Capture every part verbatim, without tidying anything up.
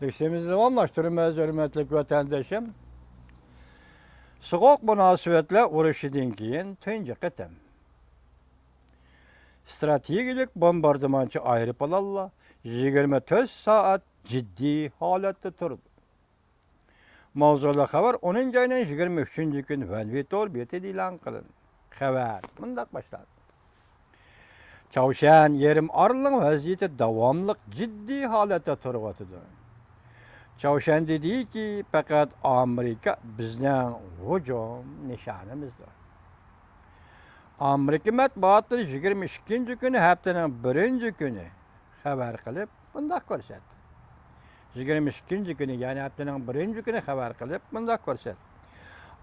دەرسىمىزنى داۋاملاشتۇرىمىز، ھۆرمەتلىك ۋەتەندىشىم. سوغۇق مۇناسىۋەتلەر ئۇرۇشىدىن كېيىن تۇنجى قېتىم ئىستراتېگىيەلىك بومباردىمانچى ئايروپىلانلار يىگىرمە تۆت سائەت جىددىي ھالەتتە تۇرىدۇ. ماۋزۇلۇق خەۋەر ئونىنچى ئاينىڭ يىگىرمە ئۈچىنچى كۈنى ۋەنۋى تور بېتىدە ئېلان قىلىندى. خەۋەر مۇنداق باشلاندى. چاۋشيەن يېرىم ئارىلىنىڭ ۋەزىيىتى داۋاملىق جىددىي ھالەتتە تۇرۇۋاتىدۇ. چاۋشيەن دېدىكى، پەقەت ئامېرىكا بىزنىڭ ھۇجۇم نىشانىمىزدۇر. ئامېرىكا مەتبۇئاتلىرى يىگىرمە ئىككىنچى كۈنى، ھەپتىنىڭ بىرىنچى كۈنى خەۋەر قىلىپ، مۇنداق كۆرسەتتى. يىگىرمە ئىككىنچى كۈنى، يەنى ھەپتىنىڭ بىرىنچى كۈنى خەۋەر قىلىپ، مۇنداق كۆرسەتتى.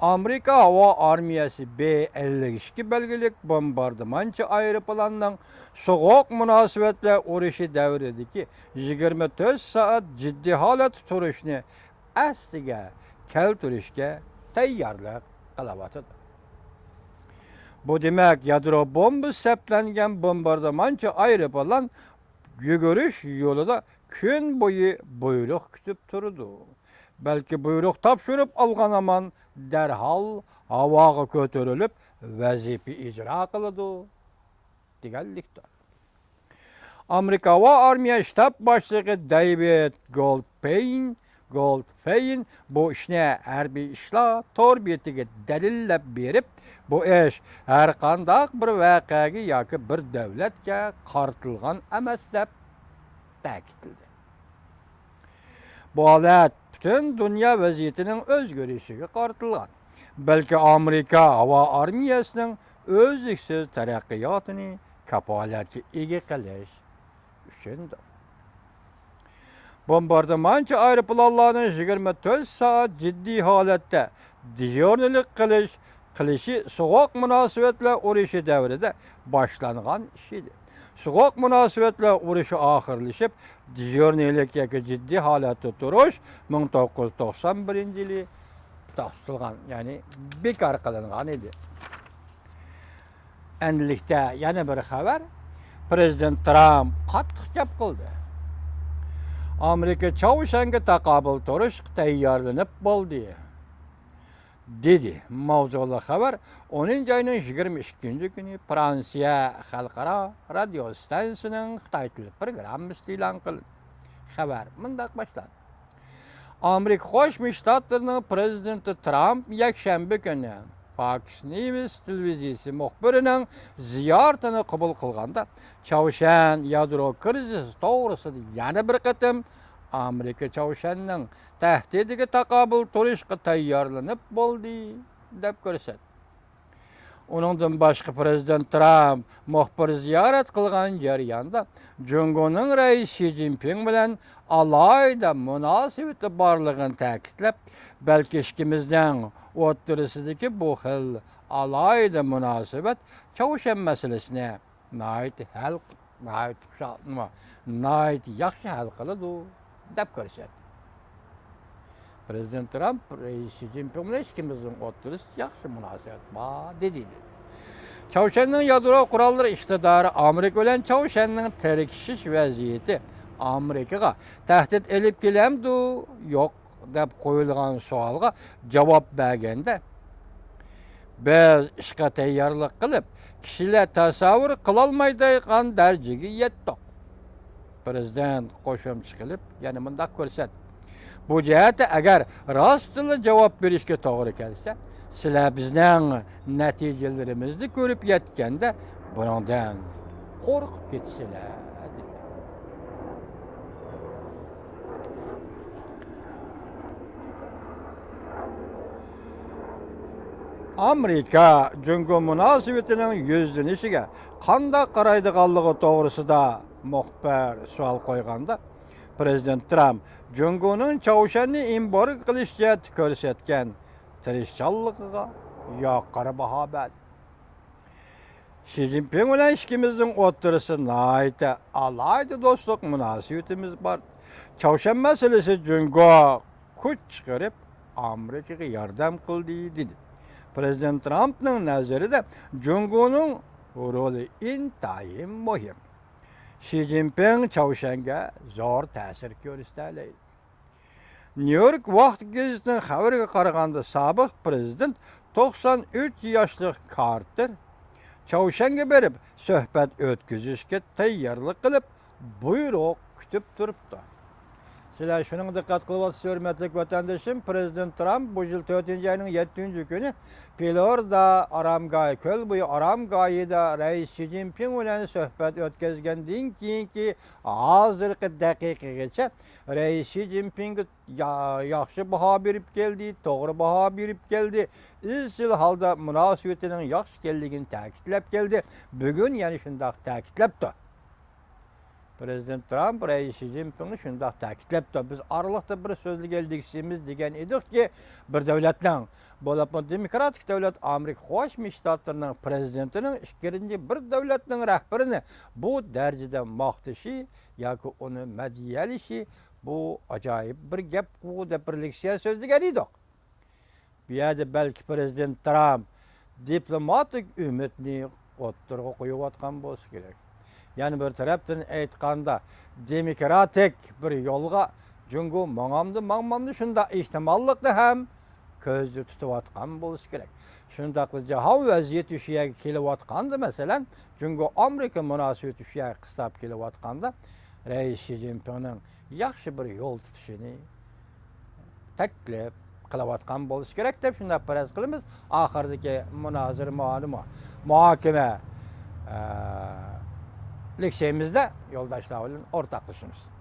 ئامېرىكا ھاۋا ئارمىيەسى بې ئەللىك ئىككى بەلگىلىك بومباردىمانچى ئايروپىلاننىڭ سوغۇق مۇناسىۋەتلەر ئۇرۇشى دەۋرىدىكى يىگىرمە تۆت سائەت جىددىي ھالەتتە تۇرۇشىنى ئەسلىگە كەلتۈرۈشكە تەييارلىق قىلىۋاتىدۇ. بۇ دېمەك، يادرو بومبا سەپلەنگەن بومباردىمانچى ئايروپىلان يۈگۈرۈش يولىدا كۈن بويى بۇيرۇق كۈتۈپ تۇرىدۇ. بەلكى بۇيرۇق تاپشۇرۇپ ئالغان ھامان دەرھال ھاۋاغا كۆتۈرۈلۈپ ۋەزىپە ئىجرا قىلىدۇ دېگەنلىكتۇر. ئامېرىكا ھاۋا ئارمىيە شتاب باشلىقى دېۋىد گولدفېين، گولدفېين بۇ ئىشنى ھەربىي ئىشلار تور بېتىگە دەلىللەپ بېرىپ، بۇ ئىش ھەرقانداق بىر ۋەقەگە ياكى بىر دۆلەتكە قارىتىلغان ئەمەس دەپ تەكىتلىدى. بۇ ھالەت پۈتۈن دۇنيا ۋەزىيىتىنىڭ ئۆزگىرىشىگە قارىتىلغان، بەلكى ئامېرىكا ھاۋا ئارمىيەسىنىڭ ئۈزلۈكسىز تەرەققىياتىنى كاپالەتكە ئىگە قىلىش ئۈچۈندۇر. بومباردىمانچى ئايروپىلانلارنىڭ يىگىرمە تۆت سائەت جىددىي ھالەتتە دېژۇرنىلىق قىلىش، قىلىشى سوغۇق مۇناسىۋەتلەر ئۇرۇشى دەۋرىدە باشلانغان ئىش ئىدى. سوغۇق مۇناسىۋەتلەر ئۇرۇشى ئاخىرلىشىپ، دېژۇرنىيلىك ياكى جىددىي ھالەتتە تۇرۇش مىڭ توققۇز يۈز توقسان بىرىنچى يىلى توختىتىلغان، يەنى بىكار قىلىنغان ئىدى. ئەنلىكتە يەنە بىر خەۋەر. پىرېزىدېنت ترامپ قاتتىق گەپ قىلدى. ئامېرىكا چاۋشيەنگە تاقابىل تۇرۇشقا تەييارلىنىپ بولدى، دېدى. ماۋزۇلۇق خەۋەر ئونىنچى ئاينىڭ يىگىرمە ئىككىنچى كۈنى فرانسىيە خەلقئارا رادىيو ئىستانسىسىنىڭ خىتاي تىلى پروگراممىسىدا ئېلان قىلىندى. خەۋەر مۇنداق باشلاندى. ئامېرىكا قوشما شتاتلىرىنىڭ پىرېزىدېنتى ترامپ يەكشەنبە كۈنى فاكس نيۇز تېلېۋىزىيىسى مۇخبىرىنىڭ زىيارىتىنى قوبۇل قىلغاندا، چاۋشيەن يادرو كىرىزىسى توغرىسىدا يەنە بىر قېتىم ئامېرىكا چاۋشيەننىڭ تەھدىتىگە تاقابىل تۇرۇشقا تەييارلىنىپ بولدى، دەپ كۆرسەتتى. ئۇنىڭدىن باشقا، پىرېزىدېنت ترامپ مۇخبىر زىيارەت قىلغان جەرياندا جۇڭگونىڭ رەئىسى شى جىنپىڭ بىلەن ئالاھىدە مۇناسىۋىتى بارلىقىنى تەكىتلەپ، بەلكى ئىككىمىزنىڭ ئوتتۇرىسىدىكى بۇ خىل ئالاھىدە مۇناسىۋەت چاۋشيەن مەسىلىسىنى ناھايىتى ھەل، ناھايىتى خۇشال، نېمە، ناھايىتى ياخشى ھەل قىلىدۇ، دەپ كۆرسەتتى. پىرېزىدېنت ترامپ رەئىس شى جىنپىڭ بىلەن ئىككىمىزنىڭ ئوتتۇرىسىدا ياخشى مۇناسىۋەت بار، دېدى. چاۋشيەننىڭ يادرو قوراللىرى ئىقتىدارى ئامېرىكا بىلەن چاۋشيەننىڭ تىركىشىش ۋەزىيىتى ئامېرىكىغا تەھدىت ئېلىپ كېلەمدۇ، يوق دەپ قويۇلغان سوئالغا جاۋاب بەرگەندە، بىز ئىشقا تەييارلىق قىلىپ، كىشىلەر تەسەۋۋۇر قىلالمايدىغان دەرىجىگە يەتتۇق. پىرېزىدېنت قوشۇمچە قىلىپ يەنە مۇنداق كۆرسەتتى. بۇ جەھەتتە ئەگەر راستتىنلا جاۋاب بېرىشكە توغرا كەلسە، سىلەر بىزنىڭ نەتىجىلىرىمىزنى كۆرۈپ يەتكەندە بۇنىڭدىن قورقۇپ كېتىسىلەر، دېدى. ئامېرىكا جۇڭگو مۇناسىۋىتىنىڭ يۈزلىنىشىگە قانداق قارايدىغانلىقى توغرىسىدا مۇخبىر سوئال قويغاندا، پىرېزىدېنت ترامپ جۇڭگونىڭ چاۋشيەننى ئېمبارگو قىلىش جەھەتتە كۆرسەتكەن تىرىشچانلىقىغا يۇقىرى باھا بەردى. شى جىنپىڭ بىلەن ئىككىمىزنىڭ ئوتتۇرىسىدا ناھايىتى ئالاھىدە دوستلۇق مۇناسىۋىتىمىز بار. چاۋشيەن مەسىلىسى جۇڭگو كۈچ چىقىرىپ ئامېرىكىغا ياردەم قىلدى، دېدى. پىرېزىدېنت ترامپنىڭ نەزىرىدە جۇڭگونىڭ رولى ئىنتايىن مۇھىم. شى جىنپىڭ چاۋشيەنگە زور تەسىر كۆرسىتەلەيدۇ. نيۇ يورك ۋاقتى گېزىتىنىڭ خەۋىرىگە قارىغاندا، سابىق پىرېزىدېنت توقسان ئۈچ ياشلىق كارتېر چاۋشيەنگە بېرىپ سۆھبەت ئۆتكۈزۈشكە تەييارلىق قىلىپ، بۇيرۇق كۈتۈپ تۇرۇپتۇ. سىلەر شۇنىڭغا دىققەت قىلىۋاتىسىز، ھۆرمەتلىك ۋەتەندىشىم، پىرېزىدېنت ترامپ بۇ يىل تۆتىنچى ئاينىڭ يەتتىنچى كۈنى فلورىدا ئارامگاھى، كۆل بويى ئارامگاھىدا رەئىس شى جىنپىڭ بىلەن سۆھبەت ئۆتكۈزگەندىن كېيىنكى ھازىرقى دەقىقىگىچە رەئىس شى جىنپىڭگە يا-، ياخشى باھا بېرىپ كەلدى، توغرا باھا بېرىپ كەلدى، ئىزچىل ھالدا مۇناسىۋىتىنىڭ ياخشى ئىكەنلىكىنى تەكىتلەپ كەلدى. بۈگۈن يەنە شۇنداق تەكىتلەپتۇ. پىرېزىدېنت ترامپ رەئىس شى جىنپىڭنى شۇنداق تەكىتلەپتۇ. بىز ئارىلىقتا بىر سۆزلىگەن دېگۈسىمىز دېگەن ئىدۇقكى، بىر دۆلەتنىڭ، بولۇپمۇ دېموكراتىك دۆلەت ئامېرىكا قوشما شتاتلىرىنىڭ پىرېزىدېنتىنىڭ ئىككىنچى بىر دۆلەتنىڭ رەھبىرىنى بۇ دەرىجىدە ماختىشى ياكى ئۇنى مەدھىيەلىشى، بۇ ئاجايىپ بىر گەپقۇ دەپ بىرلىكسىيە سۆزلىگەن ئىدۇق. بۇ يەردە بەلكى پىرېزىدېنت ترامپ دىپلوماتىك ئۈمىدنى ئوتتۇرىغا قويۇۋاتقان بولسا كېرەك. يەنە بىر تەرەپتىن ئېيتقاندا، دېموكراتىك بىر يولغا جۇڭگو ماڭامدۇ، ماڭمامدۇ، شۇنداق ئېھتىماللىقنى ھەم كۆزدە تۇتۇۋاتقان بولسا كېرەك. شۇنداقلا جاھان ۋەزىيىتى شۇ يەرگە كېلىۋاتقاندا، مەسىلەن، جۇڭگو ئامېرىكا مۇناسىۋىتى شۇ يەرگە قىستاپ كېلىۋاتقاندا، رەئىس شى جىنپىڭنىڭ ياخشى بىر يول تۇتۇشىنى تەكلىپ قىلىۋاتقان بولسا كېرەك دەپ شۇنداق پەرەز قىلىمىز. ئاخىرىدىكى مۇنازىرە مۇھاكىمە، مۇھاكىمە، ئە، لىكسېيىمىزدە يولداشلار بىلەن ئورتاقلىشىمىز.